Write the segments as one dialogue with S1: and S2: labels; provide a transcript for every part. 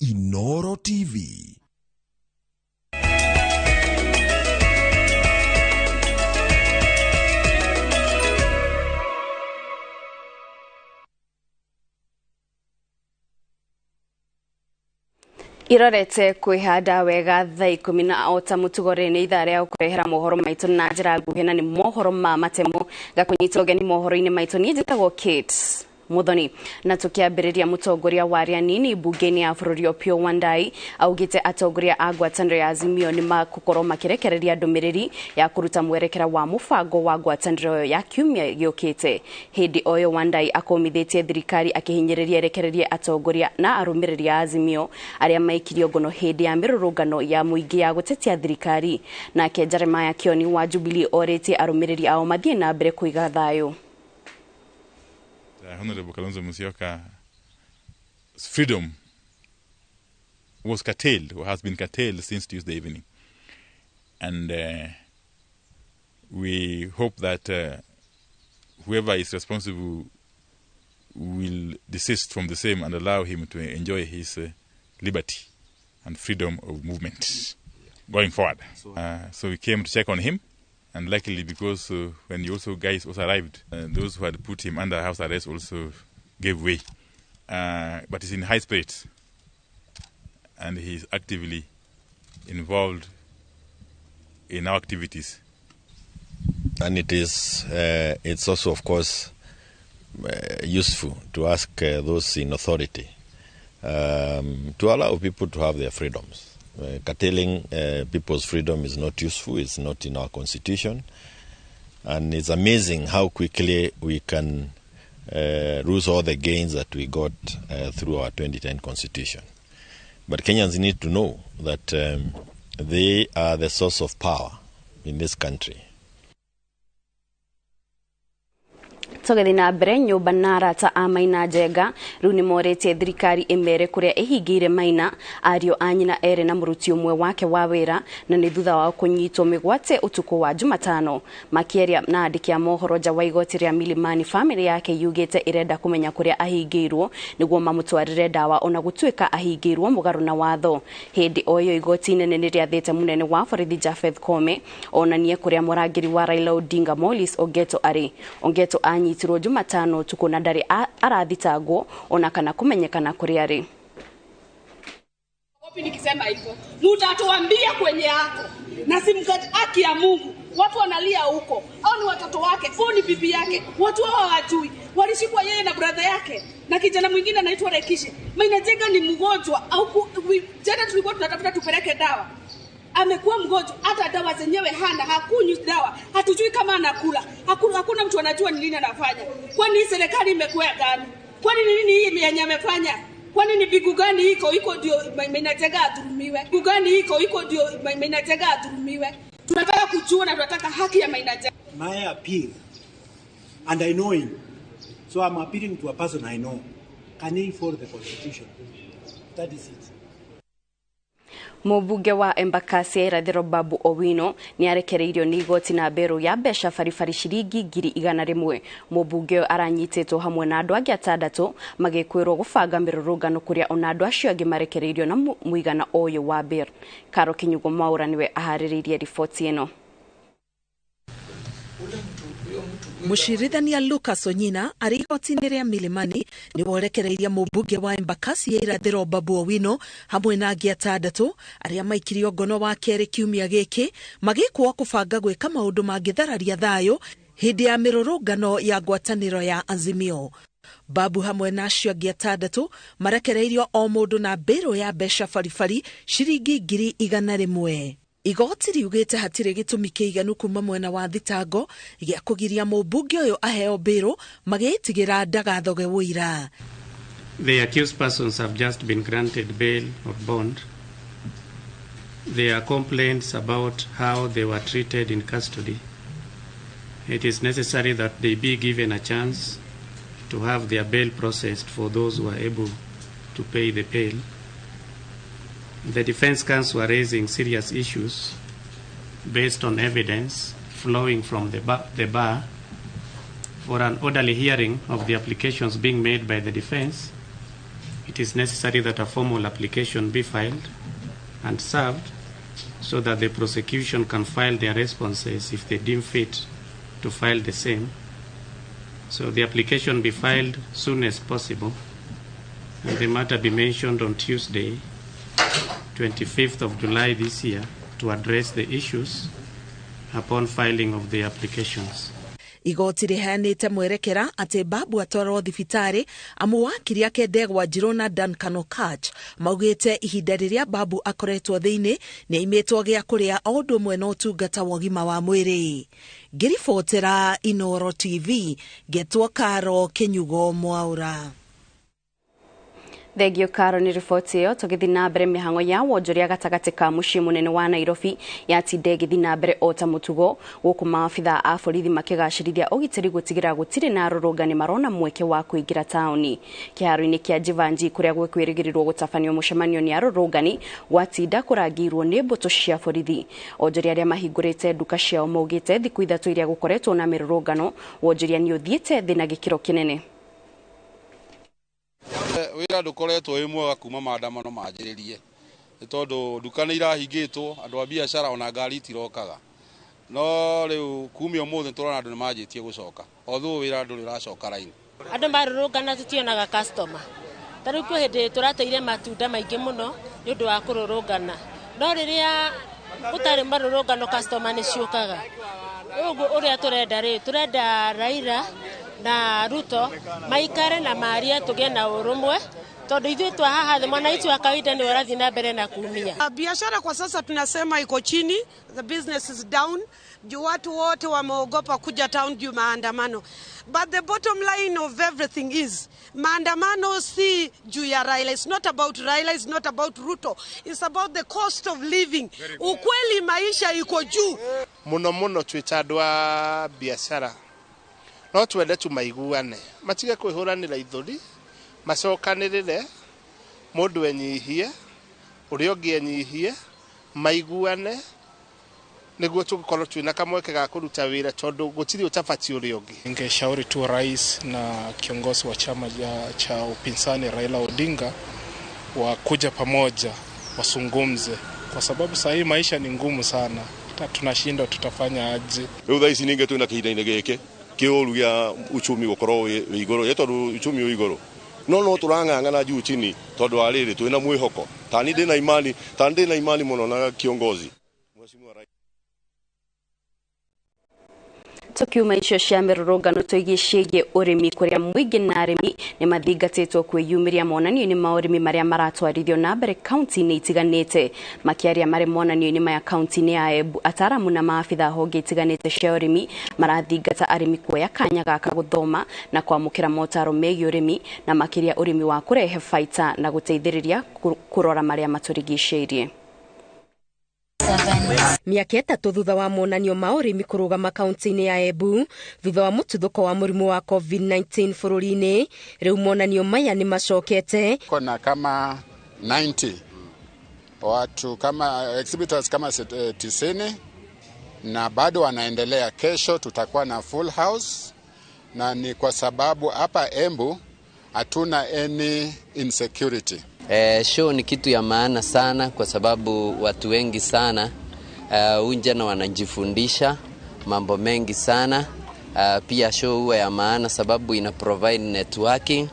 S1: Inoro TV.
S2: Irorete kwihanda wega thaa ikumi na ota mutugo ri ni ithaa ria gukurehera mohoro maitu na njira nguhi na ni mohoro ma matemo gakunyita ugeni mohoro-ini maitu. Ni njitagwo Kate Muthoni. Na tukiambiriria mutongoria wa aria nini bunge-ini ya bururi Opiyo Wandayi augite atongoria a ngwataniro ya Azimio ni magukorwo makirekereria ndumiriri ya kuruta mwerekera wa mubango wa ngwataniro ya kiumia giukite. Hindi oyo Wandayi akomithitie thirikari akihinyiriria erekererie atongoria na arumiriri a Azimio aria maikirio ngono hindi ya mirurungano ya muingi ya gutetia thirikari. Nake Jeremiah Kioni wa Jubilee oritie arumiriri ao mathie na mbere kuiga thayu.
S3: Honorable Kalonzo Musyoka's freedom was curtailed, or has been curtailed since Tuesday evening. And we hope that whoever is responsible will desist from the same and allow him to enjoy his liberty and freedom of movement going forward. So we came to check on him. And luckily, because when you also guys also arrived, those who had put him under house arrest also gave way. But he's in high spirits, and he's actively involved in our activities.
S4: And it is, it's also, of course, useful to ask those in authority to allow people to have their freedoms. Curtailing people's freedom is not useful. It's not in our constitution. And it's amazing how quickly we can lose all the gains that we got through our 2010 constitution. But Kenyans need to know that they are the source of power in this country.
S2: Tugithi na mbere nyumba na arata a Maina Njenga riu ni moretie thirikari imere kuria ihingire Maina ario a nyina ere na muruti umwe wake wa wira na ni thutha wao kunyitwo migwate utuku wa Jumatano. Makieria na andiki a mohoro nja wa igoti ria Milimani family yake yugite irenda kumenya kuria ahingirwo niguo mamutwarire dawa ona gutuika ahingirwo mugaru na watho. Hindi oyo igoti inene ni riathite munene wa borithi Japheth Koome onanie kuria murangiri wa Raila Odinga Morris Ogeto ari. Ogeto anyitirwo Jumatano utuku na ndari arathitangwo ona kana kumenyekana kuria ari.
S5: Nikisema hivyo mtatuambia kwenye yako na simkati haki ya Mungu. Watu wanalia huko, au ni watoto wake, au ni bibi yake, watu hao hawajui. Walishikwa yeye na brother yake na kijana mwingine anaitwa Rekishe. Maina Njenga ni mgonjwa au jana tulikuwa tunatafuta tupeleke dawa. Amekuwa mgonjwa, hata dawa zenyewe hana, hakunywi dawa. Hatujui kama anakula. Hakuna mtu anajua ni nini anafanya. Kwani serikali imekuwa gani? Kwani ni nini hii yenye amefanya? Kwani ni bigu gani iko ndio Maina Njenga adhulumiwe? Bigu gani iko ndio Maina Njenga adhulumiwe? Tunataka kujua na tunataka haki ya Maina Njenga.
S6: My appeal, and I know him, so I'm appealing to a person I know. Can he follow the constitution? That is it.
S2: Mubunge wa Embakasi ya Irathiro Babu Owino ni arekereirio ni igoti na mberu ya mbeca baribari ciringi 100,000. Mubunge uyu aranyititwo hamwe na andu angi atandatu magikwirwo gubanga mirurungano kuria ona andu acio angi marekereirio na muigana uyu wa mberu. Karo Kinyugo Mwaura niwe ahaririirie riboti ino.
S7: Mucirithania Lucas Onyina ari igoti-inĩ rĩa Milimani nĩ worekereirie mũmbunge wa Embakasi ya Irathĩro Babu Owino hamwe na angĩ atandatũ arĩa maikirio ngono wa kerĩ kiumia gĩkĩ magĩkwo kũbanga gwĩka maũndũ mangĩthararia thayũ hĩndĩ ya mĩrũrũngano ya ngwatanĩro ya Azimio. Babu hamwe na acio angĩ atandatũ marekereirio o mũndũ na mbĩrũ ya mbeca baribari ciringi 100,000. Igoti riugĩte hatirĩ gĩtũmi kĩiganu kuma mwena wa thitango gĩa kũgiria mũmbunge ũyũ aheo mbĩrũ magĩĩtigĩra ndagathoge wũira.
S8: The accused persons have just been granted bail or bond. There are complaints about how they were treated in custody. It is necessary that they be given a chance to have their bail processed for those who are able to pay the bail. The defense counsel are raising serious issues based on evidence flowing from the bar for an orderly hearing of the applications being made by the defense. It is necessary that a formal application be filed and served so that the prosecution can file their responses if they deem fit to file the same. So the application be filed soon as possible and the matter be mentioned on Tuesday, 25th of July this year, to address the issues upon filing of the applications.
S7: Igoti rĩheanĩte mwerekera atĩ Babu atwarwo thibitarĩ amu wakiri ake Ndegwa Njirũ na Duncan Okatch maugĩte ihinda rĩrĩa Babu akoretwo thĩinĩ nĩ aimĩtwo gĩa kũrĩa o ũndũ ũmwe na ũtungata wa ũgima wa mwĩrĩ. Ngĩribotera Inooro TV ngetwo Karo Kĩnyugo Mwaura.
S2: Thengio Karo nĩ riboti ĩyo. Tũgĩthiĩ na mbere, mĩhang'o ya wonjoria gatagatĩ ka mũciĩ mũnene wa Nairobi yatinda ĩgĩthiĩ na mbere o ta mũtugo, gũkũ maabitha a borithi makĩgacĩrithia ũgitĩri gũtigĩrĩra gũtirĩ na arũrũngani marona mweke wa kũingĩra taũni. Kĩharo-inĩ kĩa Jivanji kũrĩa gwĩkwĩrĩgĩrĩrwo gũtabanio mũcemanio nĩ arũrũngani gwatinda kũrangĩirwo nĩ mbũtũ cia borithi. Onjoria arĩa mahingũrĩte nduka ciao maugĩte thikũ 3 iria gũkoretwo na mĩrũrũngano wonjoria nĩ ũthiĩte thĩ na gĩkĩro kĩnene.
S1: Wĩra ndũkoretwo wĩ mwega kuma maandamano manjĩrĩrie nĩ tondũ nduka nĩ irahingĩtwo, andũ a biacara ona ngari itirokaga, no rĩu kumia ũmũthĩ tũrona andũ nĩ manjĩtie gũcoka, although wĩra ndũrĩ ũracoka raini.
S9: Andũ marũrũngana tũtionaga customer, ta rĩu kwĩ hĩndĩ tũrateire matunda maingĩ mũno nĩ ũndũ wa kũrũrũngana, no rĩrĩa gũtarĩ marũrũngano customer nĩ ciũkaga. Ũguo ũrĩa tũrenda rĩ, tũrenda Raila na Ruto maikare na maria tũgĩe na ũrũmwe, tondũ ithuĩ twa haha thĩ mwananchi wa kawaida nĩ ũrathiĩ na mbere na kumia.
S10: Biashara kwa sasa tunasema iko chini, the business is down, juu watu wote wameogopa kuja town juu maandamano. But the bottom line of everything is maandamano si juu ya Raila. It's not about Raila, it's not about Ruto. It's about the cost of living. Ukweli maisha iko juu.
S11: Muno muno twĩ ta andũ a biacara no twende tumaiguane, matige kwĩhũranĩra ithũri, macokanĩrĩre, mũndũ enyihie, ũrĩa ũngĩ enyihie, maiguane nĩguo tũgĩkorwo twĩna kamweke ga kũruta wĩra tondũ gũtirĩ ũtabatiĩ ũrĩa ũngĩ.
S12: Ningeshauri tu rais na kiongozi wa chama cha upinzani Raila Odinga wakuja pamoja wasungumze, kwa sababu saa hii maisha ni ngumu sana, hata tunashindwa tutafanya aje.
S13: Rĩu thaa ici ningĩ twĩna kĩhinda-inĩ gĩkĩ kĩũru gĩa uchumi gũkorwo wĩ igũrũ, ĩ tondũ uchumi wĩ igũrũ no tũrang'ang'ana juu chini tondũ wa rĩrĩ twĩna mwĩhoko, tani ndĩna imani, tani ndĩna imani mũno na kiongozi.
S2: Tukiuma icio cia mĩrũrũngano tũigie ciĩgiĩ ũrĩmi kũrĩa mũingĩ na arĩmi nĩ mathingatĩtwo kwĩyumĩria monanio-inĩ ma ũrĩmi marĩa maratwarithio na mbere kaunti-inĩ itiganĩte. Makĩaria marĩ monanio-inĩ maya kaunti-inĩ ya Embu, ataaramu na maabitha honge itiganĩte cia ũrĩmi marathingata arĩmi kuoya kanya gaka gũthoma na kwamũkĩra motaro megiĩ ũrĩmi na makĩria ũrĩmi wa kũrehe baita na gũteithĩrĩria kũrora marĩa matũrigicĩirie.
S14: Mĩaka 3 thutha wa monanio ma ũrĩmi kũrũgama kaunti-inĩ ya Embu thutha wa mũtuthũko wa mũrimũ wa COVID-19 bũrũri-inĩ, rĩu monanio maya nĩ macokete.
S15: Kuna kama 90 watu kama exhibitors kama 90 na bado wanaendelea. Kesho tutakuwa na full house, na ni kwa sababu hapa Embu hatuna any insecurity.
S16: Show ni kitu ya maana sana kwa sababu watu wengi sana unja na wanajifundisha mambo mengi sana. Pia show huwa ya maana sababu ina provide networking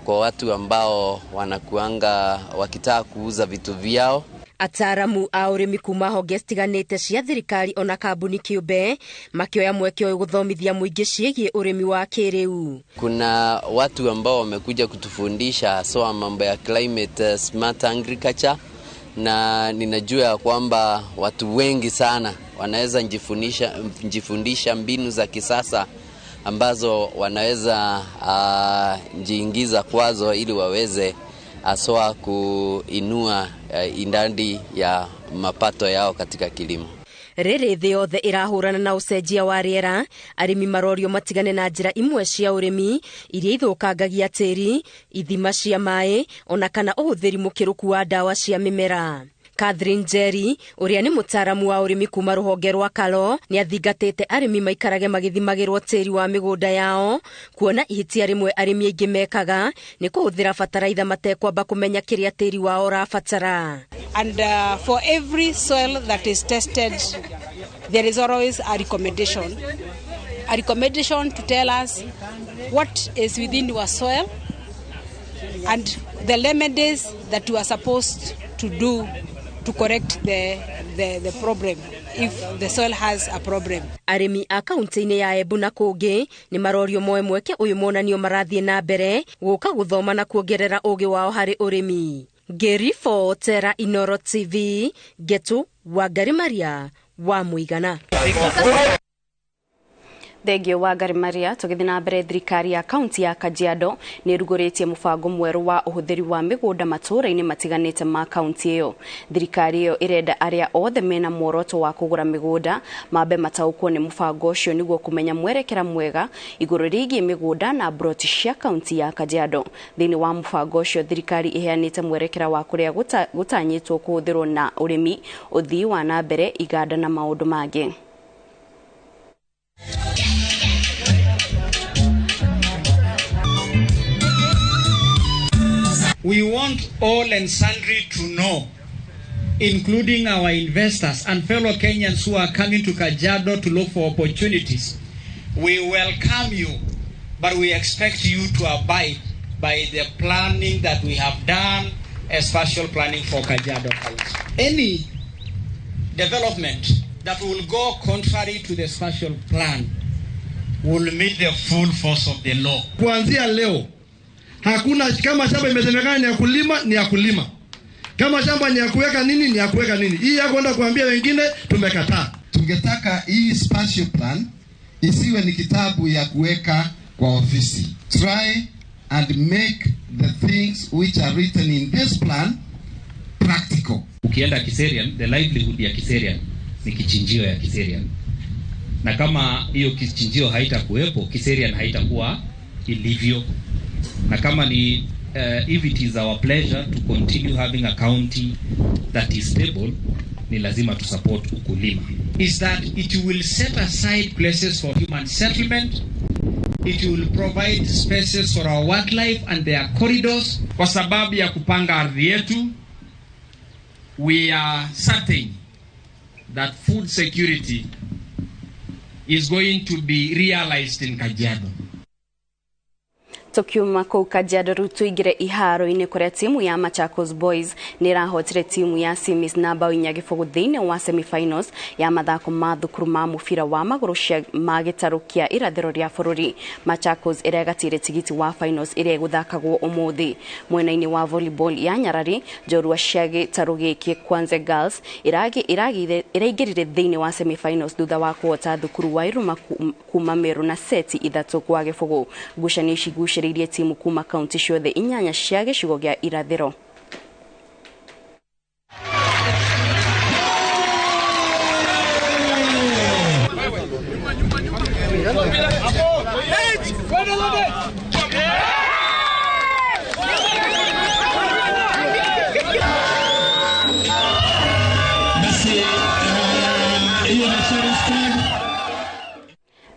S16: kwa watu ambao wanakuanga wakitaka kuuza vitu vyao.
S14: Ataaramu a ũrĩmi kuma honge citiganĩte cia thirikari ona kambuni kĩũmbe makĩoya mweke ũyũ gũthomithia mũingĩ ciĩgiĩ ũrĩmi wa kĩrĩu.
S16: Kuna watu ambao wamekuja kutufundisha haswa mambo ya climate smart agriculture, na ninajua kwamba watu wengi sana wanaweza njifundisha mbinu za kisasa ambazo wanaweza njiingiza kwazo ili waweze haswa kuinua idadi ya mapato yao katika kilimo.
S14: Rĩrĩ thĩ yothe ĩrahũrana na ũcenjia wa rĩera, arĩmi marorio matigane na njĩra imwe cia ũrĩmi iria ithũkangagia tĩri, ithima cia maĩ ona kana ũhũthĩri mũkĩrũku wa ndawa cia mĩmera. Catherine Njeri ũrĩa nĩ mũtaaramu wa ũrĩmi kuma rũhonge rwa Kalo nĩ athingatĩte arĩmi maikarage magĩthimagĩrwo tĩri wa mĩgũnda yao, kuona ihĩtia rĩmwe arĩmi aingĩ mekaga nĩ kũhũthĩra bataraitha matekwamba kũmenya kĩrĩa tĩri wao ũrabatara.
S17: And for every soil that is tested, there is always a recommendation. A recommendation to tell us what is within your soil and the remedies that you are supposed to do to correct the problem if the soil has a problem.
S14: Arĩmi a kaunti-inĩ ya Embu na kũngĩ nĩ marorio moe mweke ũyũ monanio marathiĩ na mbere gũka gũthoma na kuongerera ũgĩ wao harĩ ũrĩmi. Ngĩribotera Inoro TV, Ngetu Wangari Maria wa Mũigana.
S2: Thengio Wangari Maria. Tũgĩthiĩ na mbere, thirikari ya kaunti ya Kajiado nĩ ĩrugũrĩtie mũbango mwerũ wa ũhũthĩri wa mĩgũnda matũũra-inĩ matiganĩte ma kaunti ĩyo. Thirikari ĩyo ĩrenda arĩa othe mena muoroto wa kũgũra mĩgũnda mambe mataũkwo nĩ mũbango ũcio nĩguo kũmenya mwerekera mwega igũrũ rĩgiĩ mĩgũnda na mburoti cia kaunti ya Kajiado. Thĩinĩ wa mũbango ũcio, thirikari ĩheanĩte mwerekera wa kũrĩa gũtanyĩtwo kũhũthĩrwo na ũrĩmi, ũthii wa na mbere, iganda na maũndũ mangĩ.
S18: We want all and sundry to know, including our investors and fellow Kenyans who are coming to Kajiado to look for opportunities. We welcome you, but we expect you to abide by the planning that we have done as spatial planning for Kajiado County. Any development that will go contrary to the spatial plan will meet the full force of the law.
S19: Kuanzia leo, hakuna kama shamba imesemekana ni ya kulima, ni ya kulima. Kama shamba ni ya kuweka nini, ni ya kuweka nini. Hii ya kwenda kuambia wengine tumekataa.
S20: Tungetaka hii spatial plan isiwe ni kitabu ya kuweka kwa ofisi. Try and make the things which are written in this plan practical.
S21: Ukienda Kiserian, the livelihood ya Kiserian ni kichinjio ya Kiserian. Na kama hiyo kichinjio haitakuwepo, Kiserian haitakuwa ilivyo. Na kama ni if it is our pleasure to continue having a county that is stable, ni lazima to support ukulima.
S18: Is that it will set aside places for human settlement, it will provide spaces for our wildlife and their corridors.
S22: Kwa sababu ya kupanga ardhi yetu, we are certain that food security is going to be realized in Kajiado.
S2: Tukiuma kũu Kajiado rĩu tũingĩre iharo-inĩ kũrĩa timu ya Machakos Boys nĩ ĩrahotire timu ya Simis na bao 4-0 thĩinĩ wa semifinals ya mathako ma thukuru ma mũbira wa magũrũ ma gĩtarũ kĩa irathĩro rĩa bũrũri. Machakos ĩregatĩire tigiti wa finals ĩrĩa ĩgũthakagwo ũmũthĩ. Mwena-inĩ wa volleyball ya Nyarari, njorua cia gĩtarũ gĩkĩ Kwanze Girls ĩraingĩrire thĩinĩ wa semifinals thutha wa kũhota thukuru wa Iruma kuma Meru na seti 3-0. Ngucanio ici igucĩrĩirie timu kuma kaunti ciothe 8 cia gĩcigo gĩa irathĩro.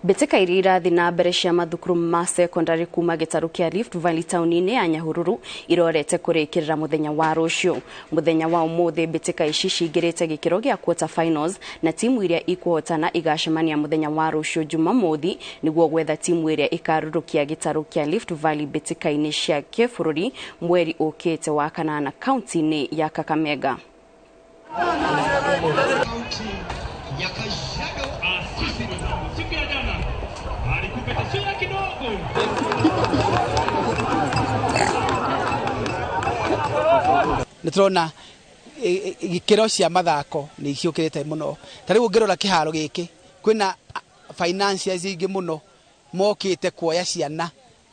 S2: Mbĩtĩka iria irathiĩ na mbere cia mathukuru ma secondary kuma gĩtarũ kĩa Rift Valley taũni-inĩ ya Nyahururu irorete kũrĩkĩrĩra mũthenya wa rũciũ. Mũthenya wa ũmũthĩ mbĩtĩka ici cingĩrĩte gĩkĩro gĩa quarter finals na timu iria ikuhotana igacemania mũthenya wa rũciũ Jumamothi nĩguo gwetha timu ĩrĩa ĩkarũrũkia gĩtarũ kĩa Rift Valley mbĩtĩka-inĩ cia kĩbũrũri mweri ũkĩte wa kanana kaunti-inĩ ya Kakamega.
S23: Nĩ tũrona gĩkĩro cia mathako nĩ ciũkĩrĩte mũno. Ta rĩu ũngĩrora kĩharo gĩkĩ kwĩna financiers ingĩ mũno mokĩte kuoya ciana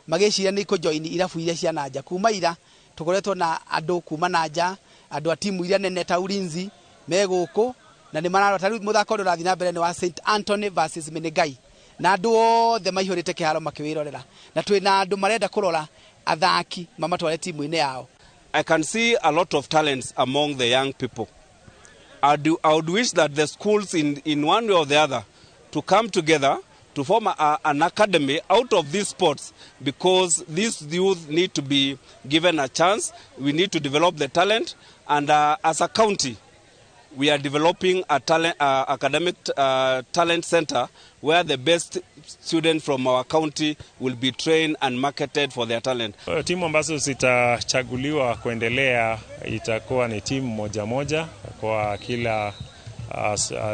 S23: magĩciria nĩ ikũjoin irabu iria cia nanja. Kuma ira tũkoretwo na andũ kuma nanja, andũ a timu iria nene ta Ulinzi me gũkũ na nĩ mararora. Ta rĩu mũthako ũrĩa ũrathiĩ na mbere nĩ wa St Anthony versus Menengai na andũ othe maihũrĩte kĩharo makĩwĩrorera, na twĩna andũ marenda kũrora athaki mamatware timu-inĩ yao.
S24: I can see a lot of talents among the young people.
S3: I would wish that the schools in one way or the other to come together to form an academy out of these sports, because these youth need to be given a chance. We need to develop the talent, and as a county, we are developing a talent, academic talent center where the best students from our county will be trained and marketed for their talent.
S4: Timu ambazo zitachaguliwa kuendelea itakuwa ni timu moja moja kwa kila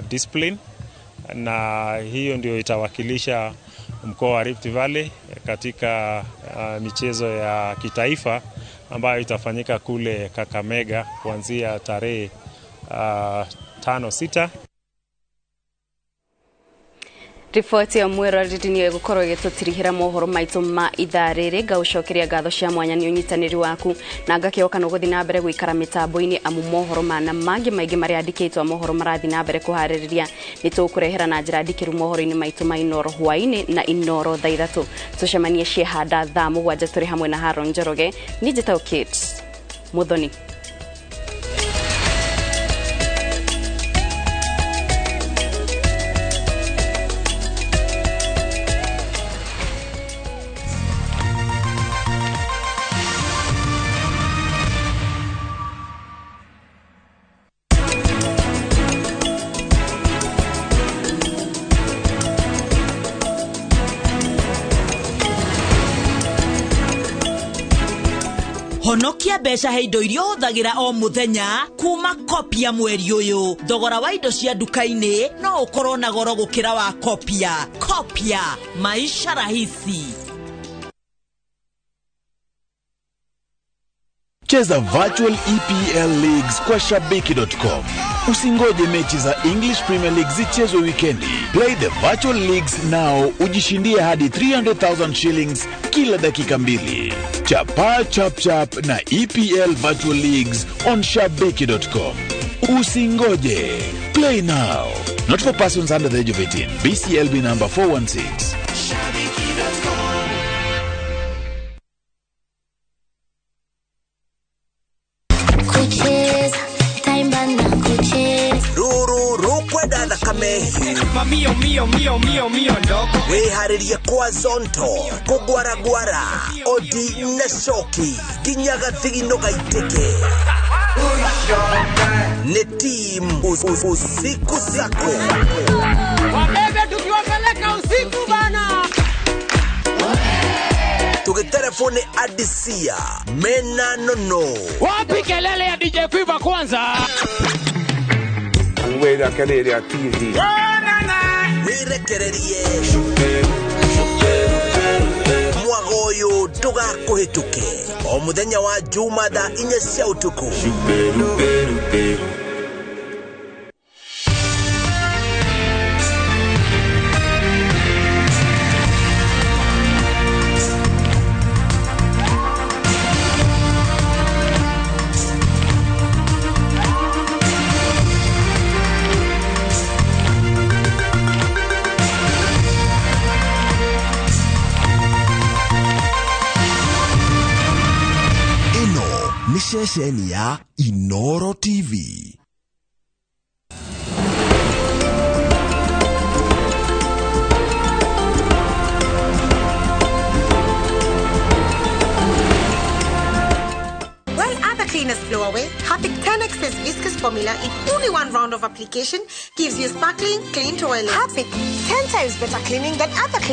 S4: discipline, na hiyo ndio itawakilisha mkoa wa Rift Valley katika michezo ya kitaifa ambayo itafanyika kule Kakamega kuanzia tarehe 5-6.
S2: Riboti ya mwiroreri niyo ĩgũkorwo ĩgĩtũtirihĩra mohoro maitũ ma ithaa rĩrĩ. Ngaũcokeria ngatho cia mwanya nĩ ũnyitanĩri waku, na ngakĩhoka nĩ ũgũthiĩ na mbere gũikara mĩtambo-inĩ, amu mohoro mana mangĩ maingĩ marĩa andĩkĩtwo mohoro marathiĩ na mbere kũharĩrĩria nĩ tũkũrehera na njĩra ndikĩru mohoro-inĩ maitũ ma Inoro hwaĩ-inĩ na Inoro thaa 3. Tũcemanie ciehanda thaa 7 tũrĩ hamwe na Haron Njoroge. Niĩ njĩtagwo Kate Muthoni.
S5: Honokia mbeca he indo iria ũhũthagĩra o mũthenya kuma Kopia mweri ũyũ. Thogora wa indo cia nduka-inĩ no ũkorwo na goro gũkĩra wa Kopia. Kopia, maisha rahisi.
S24: Cheza virtual EPL Leagues kwa Shabiki.com. Usingoje mechi za English Premier League zichezwe wikendi. Play the virtual leagues now, ujishindie hadi 300,000 shillings kila dakika 2. Chapa chap chap na EPL Virtual Leagues on Shabiki.com. Usingoje. Play now. Not for persons under the age of 18. BCLB number 416.
S25: Shabiki.com.
S26: Ruru rukwenda thakame
S27: Mio mio mio mio mio ndoko
S26: wiharirie kwa zonto kugwaragwara odi na coki nginya gathigino gaitike ni team usiku sako
S27: wabebe tukiwapeleka usiku bana
S26: tugitelefone Adisia mena nono.
S27: Wapi kelele ya DJ Fever kwanza?
S28: Wera kelele ya TV.
S26: Wirekererie mwagoyo ndugakuhituke o muthenya wa Juma thaa 4 cia utuku. Ceceni ya Inoro TV.
S29: While other cleaners blow away, Harpic 10X's viscous formula in only one round of application gives you sparkling, clean toilet. Harpic, 10 times better cleaning than other cleaners.